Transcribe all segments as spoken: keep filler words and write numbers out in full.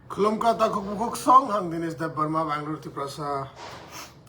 Khulumkha takhuk bukhuk song, ang Dinesh Debbarma, Bangalore, Tiprasa,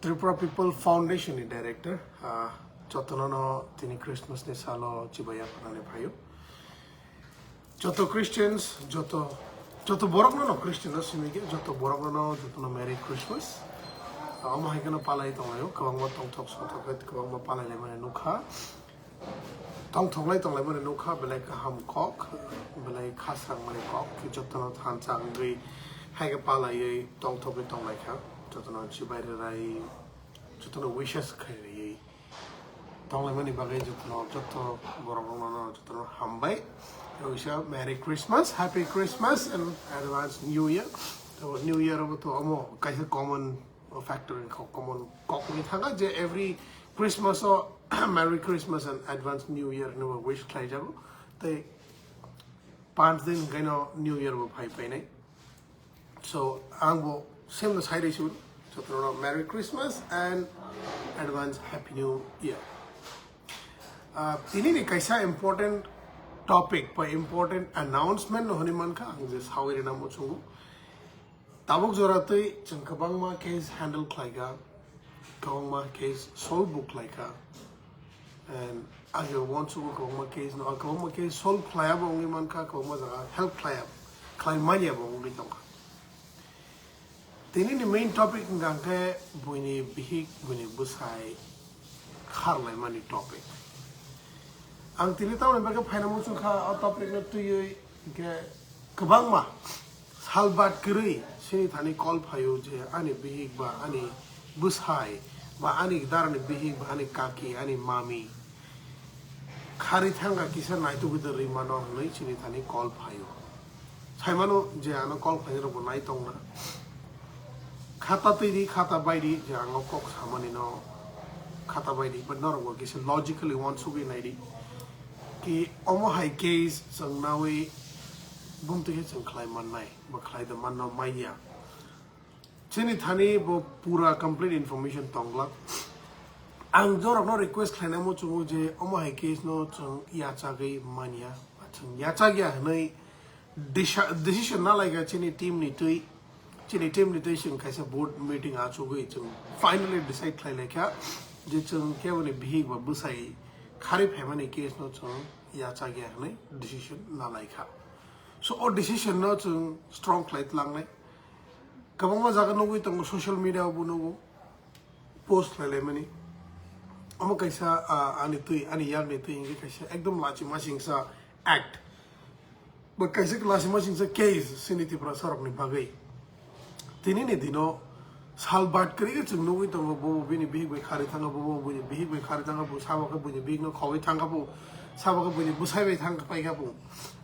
Tripura People Foundation ni director. Ah, jotono no tini Christmas ni salo chibai yapharnani phaio. Joto Christians, joto, joto borok no no Christian no simi khe, joto borok no no joto no Merry Christmas. Ah, omo hai kheno palai tonglaio, kwbangma tongthok songthok khe kwbangma palai laimani nukha. Tongthoklai tonglaimani nukha, belai kaham kok, belai khasrangmani kok, khe jotono thansa wngwi hai khe palaiwi tongthokwi tonglaikha. Jotono chibai rwrai, jotono wishes khairwi tonglaimani bagwi jotono, joto borokno jotono hambai. Tei wisa Merry Christmas, Happy Christmas and Advance New Year. Tei New Year bo to omo kaisa common factor wngkha, common kok wngwi thangkha je every Christmas o Merry Christmas and Advance New Year hinwi wish khlaijago. Tei panch din hwnkhe no New Year bo phai painai. So ang bo same no sai rwisi, jotono Merry Christmas and Advance Happy New Year. Ah, tini ni kaisa important topic ba important announcement no hwnwi mankha, ang je sawi rwna muchungo. Tabuk jora twi chwng kwbangma case handle khlaikha, kwbangma case solve bo khlaikha, and age uansugo kwbangma case no, kwbangma case solve khlaiya bo wngwi mankha, kwbangma jaga help khlaiya, khlai manya bo wngwi tongkha. Tini ni main topic wngkha khe buini bihik, buini bwsai kharlaimani topic. Ang tini tamoni bagwi phaina muchungkha o topic no twiwi, hwnkhe kwbangma sal bad kwrwi chini thani call phaio je ani bihik ba ani bwsai ba ani darani bihik ba ani kaki, ani mami kharwi thangkha, kisa naitugwi da rwi mano hwnwi chini thani call phaio. Saimano je ano call khlainai rokbo nai tongna. Khata twi di, khata bai di, je ang o kok samani no khata bai di, but norok bo kisa logically uansugwi nai di. Ki omo hai case chwng nawi bumtwi khe chwng khlai mannai, ba khlai da manno manya. Chini thani bo pura complete information tongla. Ang jorokno request khlaina muchungo je omo hai case no chwng yachagwi manya, ba chwng yachagya hwnwi disa-, decision na laika chini team ni twi, chini team ni twi chwng kaisa board meeting achugwi chwng finally decide khlai laikha je chwng keboni bihik ba bwsai kharwi phaimani case no chwng yachagya hwnwi decision na laikha. So o decision no chwng strong khlai tlangnai. Kwbangma jaga nugwi tongo, social media o bo nugo post khlai laimani. Omo kaisa, ah, ani twi, ani yakni twi hwnkhe kaisa ekdom lachi masingsa act. Bo kaisa lachi masingsa case chini Tiprasa rokni bagwi. Tini ni dino sal bad kwrwi khe chwng nugwi tongo, bo bini bihik bai kharwi thangkha, bo bini bihik bai kharwi thangkha, bo sabo khe bini bihik no khogwi thangkha, bo sabo khe bini bwsai bai thang paikha bo.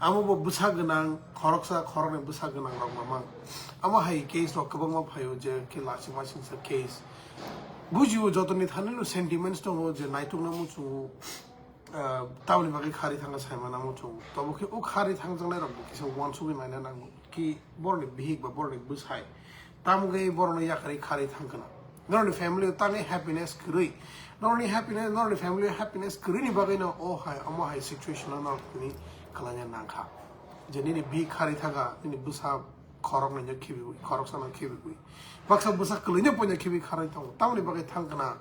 Amo bo bwsa gwnang, khoroksa khoroknwi bwsa gwnang rok mamang. Amo hai case rok kwbangma phaio je khe lachi masingsa case. Bujio jotoni thani no sentiments tongo je naitukna muchungo, ah, tamoni bagwi kharwi thangkha saimana muchungo. Tobo khe o kharwi thangjaknai rok bo kisa uansugwi naina nango ki boroni bihik ba boroni bwsai. Tamo khe borokno yakarwi kharwi thang khna. Norokni family o tangwi happiness kwrwi. Norokni happiness, norokni family o happiness kwrwini bagwino o hai, omo hai situation o norok tini kwlaina nangkha. Je nini bihik kharwi thangkha, nini bwsa khoroknwi no khibiwi, khoroksano khibiwi. Baksa bwsa kwlwino poino khibi kharwi tongo. Tamoni bagwi thang khna.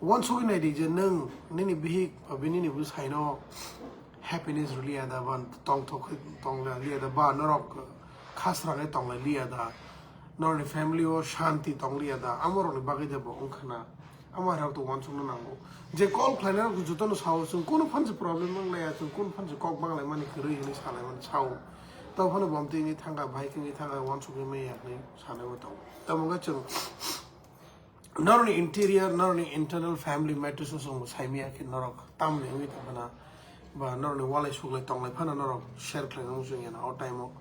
Uansugwi naidi je nwng nini bihik ba bini ni bwsaino happiness rwliya da ba tongthok khe tonglai liya da ba norok khasrangwi tonglai liya da, norokni family o shanti tongliya da, amorokni bagwi de bo wngkha na. Amo hai rok to uansukna nango. Je call khlainai rok jotono sao chwng kunu phansi problem manglaiya, chwng kunu phansi kok banglaimani kwrwi hinwi salaimani sao. Tamo phano bo amtwi wngwi thangkha, bahai khe wngwi thangkha, uansukwi manya hinwi sanaibo tongo. Tamo wngkha chwng norokni interior, norokni internal family matters o chwng bo saimanya khe norok tamni wngwi tongkha na, ba norokni walai suklai tonglai phano norok share khlaina muchung ya na o time o.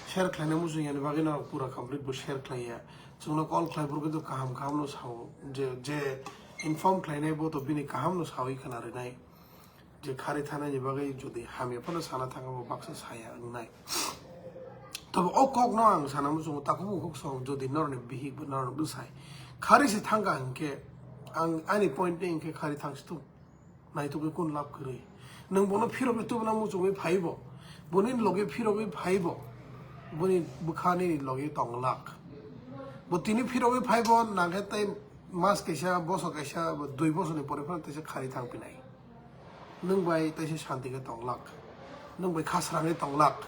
Share khlaina muchung yani bagwi norok pura complete bo share khlaiya. Chwngno call khlai phuru khe kaham kaham no sao, je, je inform khlainai bo to bini kaham no sawi khna rinai. Je kharwi thangnaini bagwi jodi hamya phano sana thangkha bo baksa saya wngnai. Tobo o kokno ang sana muchungo takhuk bukhuk song jodi norokni bihik ba norokni bwsai kharwi se thangkha hinkhe ang ani point ni hinkhe kharwi thangsitung. Naitugwi kun lab kwrwi. Nwng bono phirogwi tubuna muchungwi phaibo. Boni loge phirogwi phaibo. Bini bwkha nini logi tonglak. Bo tini phirogwi phaibo nangkhe tei mas kaisa, bosor kaisa, bo dui bosorni pore phano teisa khari thangphinai. Nwng bai teisa shanti khe tonglak. Nwng bai khasrangwi tonglak.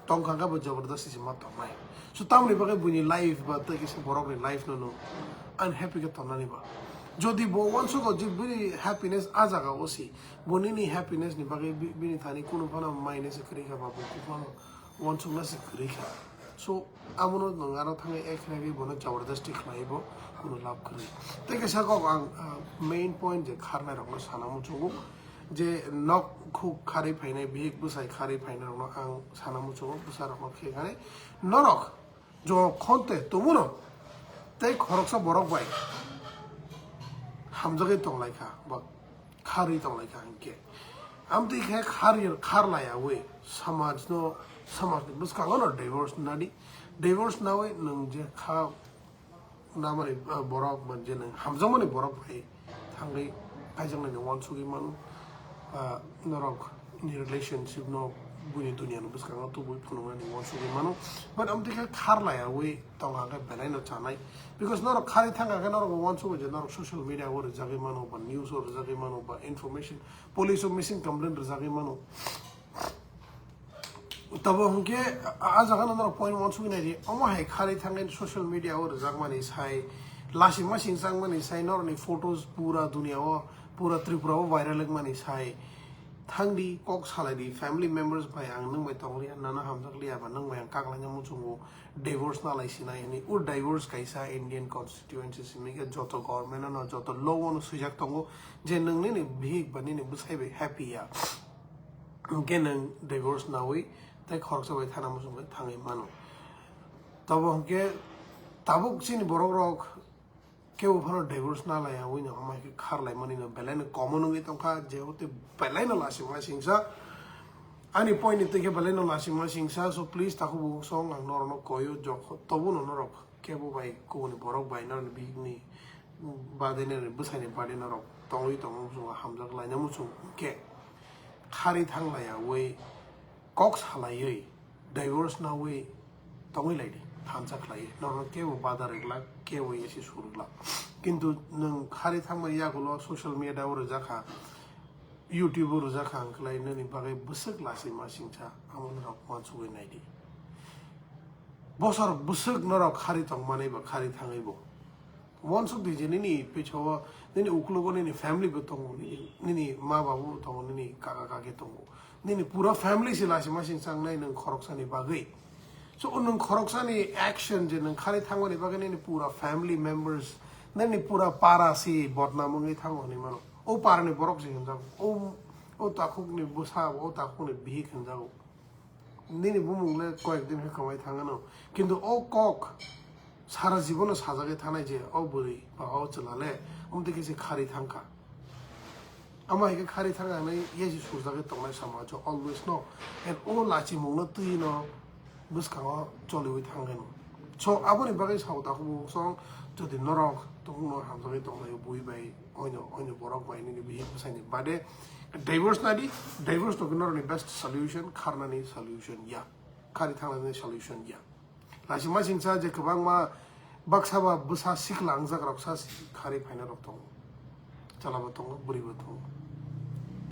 Tongkha khe bo jabardasti se ma tongnai. So tamoni bagwi buini life ba tei kisa borokni life no nwng unhappy khe tongnani ba. Jodi bo uansugo je bini happiness a jaga o si, bo nini happiness ni bagwi bi-, bini thani kunu phano maine se kwrwi kha ba bo kunu phano uansukna se kwrwi kha. So, abono nwng aro thangwi ek khlaiwi bono jabardasti khlaiwi bo kunu lab kwrwi. Tei kaisa kok ang, ah, main point je kharnai rokno sana muchungo je nok khuk kharwi phainai, bihik bwsai kharwi phainai rokno ang sana muchungo, bwsa rokno khe kharwi norok jokhon te tumuno tei khoroksa borok bai hamjagwi tonglaikha ba kharwi tonglaikha hinkhe. Amtwi khe khar, kharlaiyawi samajno, samajni bwskango no divorce nadi. Divorce nawi nwng je kha namani, ah, borok ba je nwng hamjakmani borok bai thangwi kaijaknaini uansugwi mano, ah, norok ni relationship no buini duniya ni bwskango tubui phunuknani uansugwi mano. But amtwi khe kharlaiyawi tongkha khe belai no chanai. Because norok kharwi thangkha khe norok uansugo je norok social media o rwjagwi mano, ba news o rwjagwi mano, ba information, police o missing complaint rwjagwi mano. Tabo hwnkhe a, a jaga no norok point uansugwi naidi. Omo hai kharwi thangwi social media o rwjakmani sai, lasima singchangmani sai, norokni photos pura duniya o, pura Tripura o viral wngmani sai. Thangdi, kok salaidi, family members bai ang nwng bai tongliya, nana hamjakliya ba nwng bai ang kaklaina muchungo, divorce nalai sinai hwnwi. O divorce kaisa Indian constituency simi khe joto government ano, joto law ano swijak tongo je nwng nini bihik ba nini bwsai bai happy ya. Hwnkhe nwng divorce nawi tei khoroksa bai thana muchung bai thangwi mano. Tabo hwnkhe tabuk chini borok rok kebo phano divorce nalaiyawi no omo hai khe kharlaimani no belai no common wngwi tongkha, jehote belai no lasima singsa. Ani point ni twi khe belai no lasima singsa, so please takhuk bukhuk song ang norok no koyo jokho tobo no norok kebo bai kubuni borok bai norok ni bihik ni bade nini bwsai ni bade norok tongwi tongma muchungo hamjak laina muchung khe kharwi thanglaiyawi kok salaiwi divorce nawi tongwi laidi thansa khlaiwi norok kebo bada rwglak kebo esi surwglak kintu nwng kharwi thangmani yagulo social media o rwjakha YouTube o rwjakha hwnkhlai nini bagwi bwswk lasima singsa amo norok uansugwi naidi. Bosor bwswk norok khari tongmani ba khari thangwi bo. Uansuk di je nini pichao nini uklogo nini family bo tongo, nini, nini ma babu bo tongo, nini kaka kaki tongo. Nini pura family se lasima singsa wngnai nwng khoroksani bagwi. So, o nwng khoroksani action je nwng khari thangmani bagwi nini pura family members, nini pura para se bodnam wngwi thango hinwi mano. O parani borok se hinjago. O, o takhukni bwsa, o takhukni bihik hinjago. Nini bumung le koyek din khe kwmai thangano. Kintu o kok sara jibono sajagwi thanai je o bwrwi ba o chwla le, omtwi khe se khari thangkha. Amo hai khe khari thangkha hinwi yesi surjagwi tongnai samaj o always no. And o lachimungno twi no bwskango choliwi thangkhe no. So, aboni bagwi sao takhuk song, jodi norok tongno hamjagwi tongnai bui bai, oino, oino borok bai nini bihik bwsaini bade divorce nadi, divorce to norokni best solution, kharnani solution ya, khari thangnani solution ya. Lasima singsa je kwbangma baksa ba bwsa sikla wngjak rok sa si khari phaina rok tongo, chala bo tongo, bwrwi bo tongo.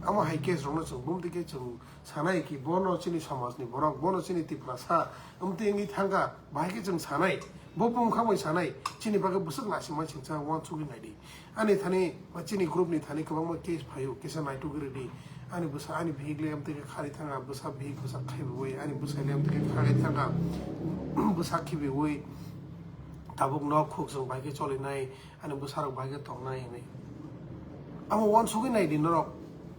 Amo hai case rokno chwng bumtwi khe chwng sanai ki bono chini samajni borok, bono chini Tiprasa, amtwi wngwi thangkha, bahai khe chwng sanai, bo bumkhang bai sanai, chini bagwi bwswk lasima singsa uansugwi naidi. Ani thani ba chini group ni thani kwbangma case phaio, kisa naituk ridi. Ani bwsa, ani bihik le amtwi khe khari thangkha, bwsa bihik bwsa khaibiwi, ani bwsai le amtwi khe khari thangkha, bwsa khibiwi, tabuk nok khuk chwng bai khe cholinai, ani bwsarok bai khe tongnai hinwi. Amo uansugwi naidi norok.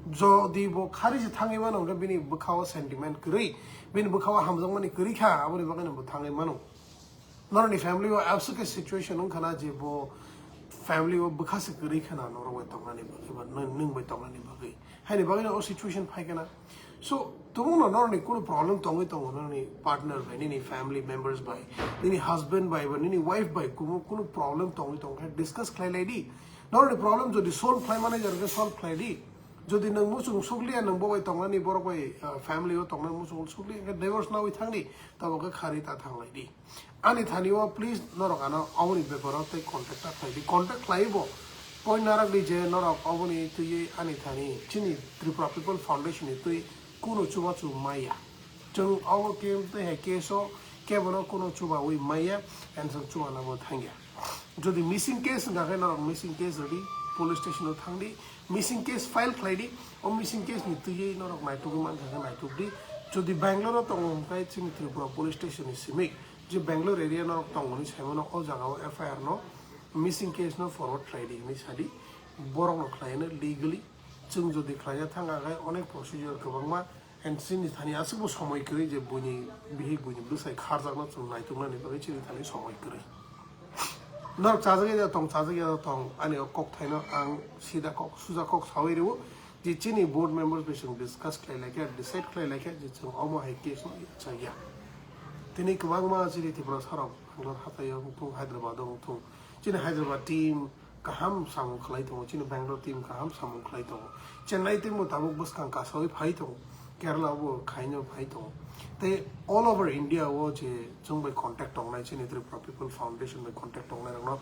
Jodi bo khari se thangwi mano hwnkhe bini bwkhao sentiment kwrwi, bini bwkhao hamjakmani kwrwi kha, aboni bagwino bo thangwi mano. Norokni family o abswk khe situation wngkha na je bo family o bwkha se kwrwi kha na norok bai tongnani bagwi ba nwng, nwng bai tongnani bagwi. Haini bagwi no o situation phai kha na. So, tubuk no norokni kunu problem tongwi tongo norokni partner bai, nini family members bai, nini husband bai ba nini wife bai kumu kunu problem tongwi tong khe discuss khlai lai di. Norokni problem jodi solve khlai mani jora khe solve khlai di. Jodi nwng muchung sukliya, nwng bo bai tongnani, borok bai, ah, family o tongnani muchung sukliya, hwnkhe divorce nawi thangdi, tamo khe kharwi ta thanglai di. Ani thani o please norok ano aboni beparo tei contact ta khlai di. Contact khlai bo point narak di je norok aboni twiwi ani thani chini Tripura People Foundation ni twi kuno chubachu maya. Chwng obo khe tei hai case o kebono kuno chubawi maya and chwng chubanabo thangya. Jodi missing case wngkha khe norok missing case rwdi, police station o thangdi, missing case file khlai di, o missing case ni twiwi norok naitukgwi mankha khe naitukdi. Jodi Bangalore o tongo hwnkhe chini Tripura police station ni simi je Bangalore area norok tongo hinwi saimano o jaga o F I R no missing case no forward khlai di hinwi sadi, borok no khlai no legally. Chwng jodi khlaina thang khe onek procedure kwbangma, and chini thani aswkbo somoi kwrwi je buini bihik buini bwsai kharjakno chwng naituknani bagwi chini thani somoi kwrwi. Norok chajak ya tong, chajak ya tong, ani o kok thaino ang sida kok, suja kok sawi rwo je chini board members bai chwng discuss khlai laikha, decide khlai laikha je chwng omo hai case no yachak ya. Tini kwbangma chini Tripura sarok Bangalore hatai o wngthung, Hyderabad o wngthung, chini Hyderabad team kaham samung khlai tongo, chini Bangalore team kaham samung khlai tongo, Chennai team bo tabuk bwskang kasawi phai tongo, Kerala bo khaino phai tongo. Tei all over India o je chwng bai contact tongnai, chini Tripura People Foundation bai contact tongnai rokno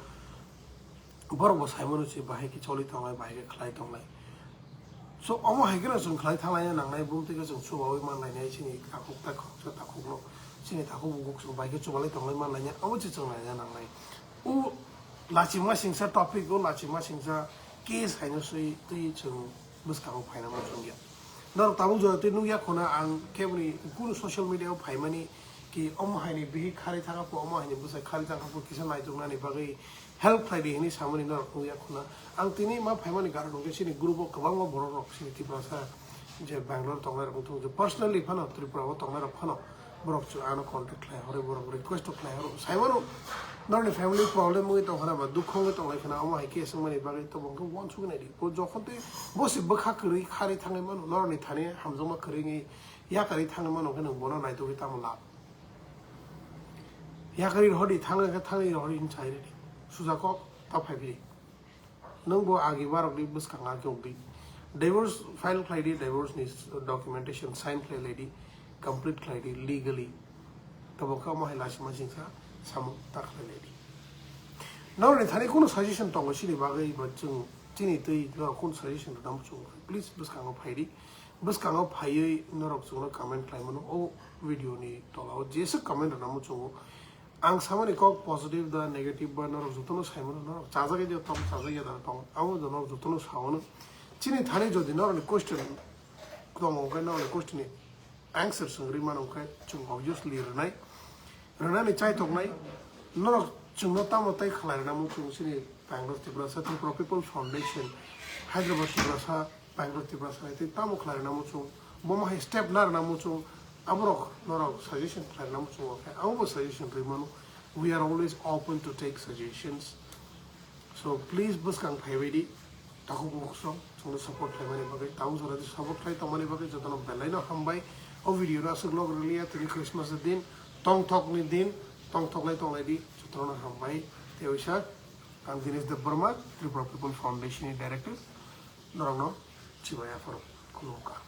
borok bo saimano se bahai khe choli tongnai, bahai khe khlai tongnai. So omo hai kheno chwng khlai thanglaina nangnai, bumtwi khe chwng chubawi manlainai, chini takhuk takhuk takhukno, chini takhuk bukhuk chwng bai khe chubalai tonglai manlainai, abo se chwng laina nangnai. O lachima singsa topic o lachima singsa case haino swi twi chwng bwskango phaina muchungya. Norok tabuk jora twi nukya khuna ang keboni kunu social media o phaimani ki omo haini bihik kharwi thangkha pho, omo haini bwsai kharwi thangkha pho kisa naituknani bagwi help khlai di hinwi samani norok nukya khuna. Ang tini ma phaimani karon hwnkhe chini group o kwbangma borok rok chini Tiprasa je Bangalore tongnai rok wngthung je personally phano Tripura o tongnai rok phano borok chu ano contact khlai horo, borok request khlai horo. Saimano norokni family problem wngwi tong khana ba dukho wngwi tonglai khana omo hai khe swngmani bagwi to bo hwnkhe uansuknai di. Bo jokhon tei bo se bwkha kwrwi kharwi thangwi mano norokni thani hamjakma kwrwi wngwi yakarwi thangwi mano hwnkhe nwng bono naitugwi tamo lab. Yakarwi rohordi, thangwi khe thangwi rohordi hinwi sai rwdi. Suja kok ta phai phiri. Nwng bo agi barokni bwskang age ugdi. Divorce file khlai di, divorce ni documentation sign khlai lai di, complete khlai di legally. Tabo khe omo hai lachima singsa samung ta khlai lai di. Norokni thani kunu suggestion tongo chini bagwi ba chwng chini twi norok kunu suggestion rwna muchungo, please bwskango phai di. Bwskango phaiwi norok chwngno comment khlai mano o video ni tola o jesa comment rwna muchungo. Ang samani kok positive da negative ba norok jotono sai mano, norok chajak ya tong, chajak ya da tong, abo da norok jotono sao no. Chini thani jodi norokni question tongo hwnkhe norokni question ni answer swngri mano hwnkhe chwng obviously rwnai. Rwnani chaithoknai norok chwngno tamo tei khlai rwna muchung chini Bangalore Tiprasa, Tripura People Foundation, Hyderabad Tiprasa, Bangalore Tiprasa hai tei tamo khlai rwna muchung, bomo hai step na rwna muchung, aborok norok suggestion khlai rwna muchung, okay, abo bo suggestion rwi mano. We are always open to take suggestions. So please bwskang phaibai di, takhuk bukhuk song chwngno support khlaimani bagwi, tabuk jora di support khlai tongmani bagwi jotono belai no hambai. O video no aswk log rwliya, tini Christmas ni din, tongthok ni din, tongthok lai tonglai di, jotono hambai. Tei oisa ang Dinesh Debbarma, Tripura People Foundation ni director, norokno chibai aphuru khulumkha.